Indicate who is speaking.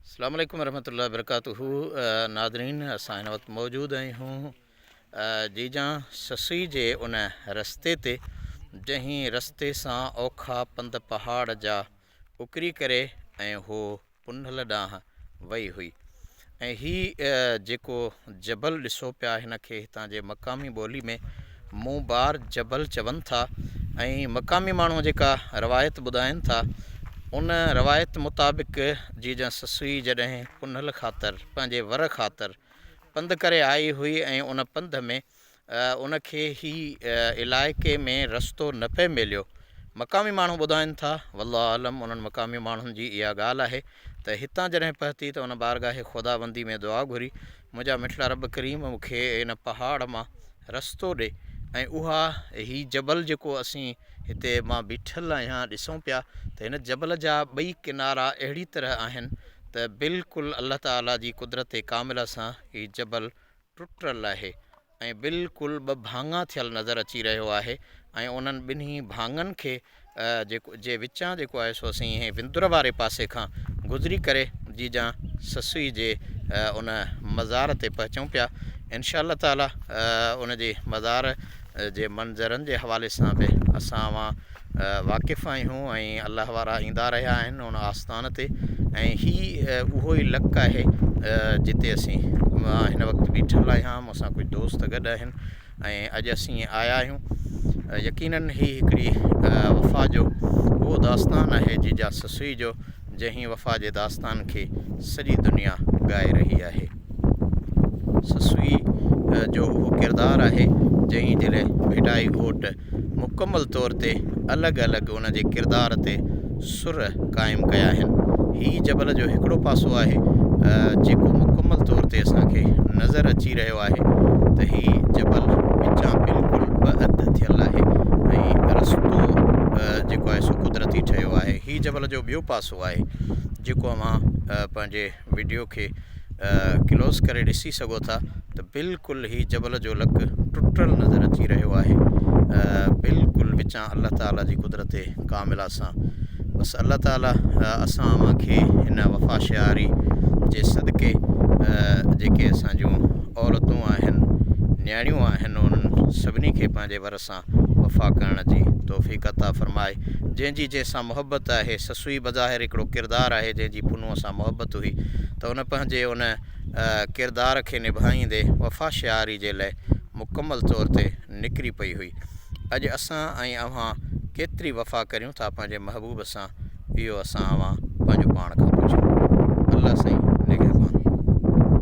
Speaker 1: السلام عليڪم ورحمة الله وبرڪاته ناظرين اسان هن وقت موجود آهيون جيجان سسئي جي ان رستي تي جنهن رستي سان اوکا پنڌ پهاڙ جا اڪري ڪري ۽ هو پنهل ڏانهن وئي هئي ۽ هي جيڪو جبل ڏسو پيا هن کي هتان جي مقامي ٻولي ۾ مون بار جبل چون ٿا ۽ مقامي ماڻهو جيڪا روايت ٻڌائين ٿا ان روايت مطابق جيجان سسئي جڏهن پنهل خاطر پنهنجي ور خاطر پنڌ ڪري آئي هئي ۽ ان پنڌ ۾ ان کي هي علائقي ۾ رستو نه پئي مليو. مقامي ماڻهو ٻڌائين ٿا، والله اعلم انهن مقامي ماڻهن جي اها ڳالهه آهي ته هتان جڏهن پهتي ته ان بارگاهه خداوندي ۾ دعا گهري، منهنجا مٺڙا رب ڪريم مون کي ان پهاڙ مان رستو ڏي ۽ اها هي جبل جيڪو اسين هتي مان بيٺل آهيان ڏسون پيا ته هن جبل جا ٻئي ڪنارا اهڙي طرح آهن ته بلڪل الله تعاليٰ جي قدرت ڪامله سان هي جبل ٽٽل آهي ۽ بلڪل ٻه ڀاڱا ٿيل نظر اچي رهيو آهي ۽ انهن ٻنهي ڀاڱن کي جيڪو جي وچان جيڪو آهي سو اسين هي وندر واري پاسي کان گذري ڪري جيجان سسئي جي ان مزار تي پهچون پيا انشاء الله تعالي ان جي مزار جي منظرن جي حوالي سان به اسان اوهان واقف آهيون ۽ الله وارا ايندا رهيا آهن ان آستان تي ۽ هي اهو ئي لڪ آهي جتي اسين مان هن وقت بيٺل آهيان مون سان ڪجهه دوست گڏ آهن ۽ اڄ اسين آيا آهيون يقينن هي هڪڙي وفا جو اهو داستان آهي جيجا سسئي جو جنهن وفا جي داستان کي سڄي دنيا ڳائي رهي آهي. سسئي جو اهو ڪردار آهي جنهن جي لاء ڀٽائي گهوٽ مڪمل طور تي الڳ الڳ ان جي ڪردار تي سر قائم ڪيا آهن. هي جبل جو هڪڙو پاسو آهي جيڪو مڪمل طور تي اسان کي نظر اچي رهيو آهي ته هي جبل وچان بلڪل ٻه اڌ ٿيل آهي ۽ رستو جيڪو آهي سو قدرتي ٺهيو آهي. هي جبل جو ٻيو پاسو آهي جيڪو اوهان پنهنجي وڊيو کي ڪلوز ڪري ڏسي سگهو ٿا ته بلڪل هي جبل جو لڪ ٽٽل نظر اچي رهيو آهي بلڪل وچان الله تعالي جي قدرت ڪامله سان بس الله تعالي اسان اوهان کي هن وفا شعاري جي صدقي جيڪي اسان جون عورتون آهن نياڻيون آهن انهن سڀني کي پنهنجي ور سان وفا ڪرڻ جي توفيق عطا فرمائي. جنهن جي جنهن سان محبت آهي، سسئي بظاهر هڪڙو ڪردار آهي جنهن جي پنهونء سان محبت هئي ته ان پنهنجي ان ڪردار کي نڀائيندي وفا شعاري جي لئه مڪمل طور تي نڪري پئي هئي. اڄ اسان ۽ اوهان ڪيتري وفا ڪريون ٿا پنهنجي محبوب سان اهو اسان اوهان پنهنجو پاڻ کان پڇون.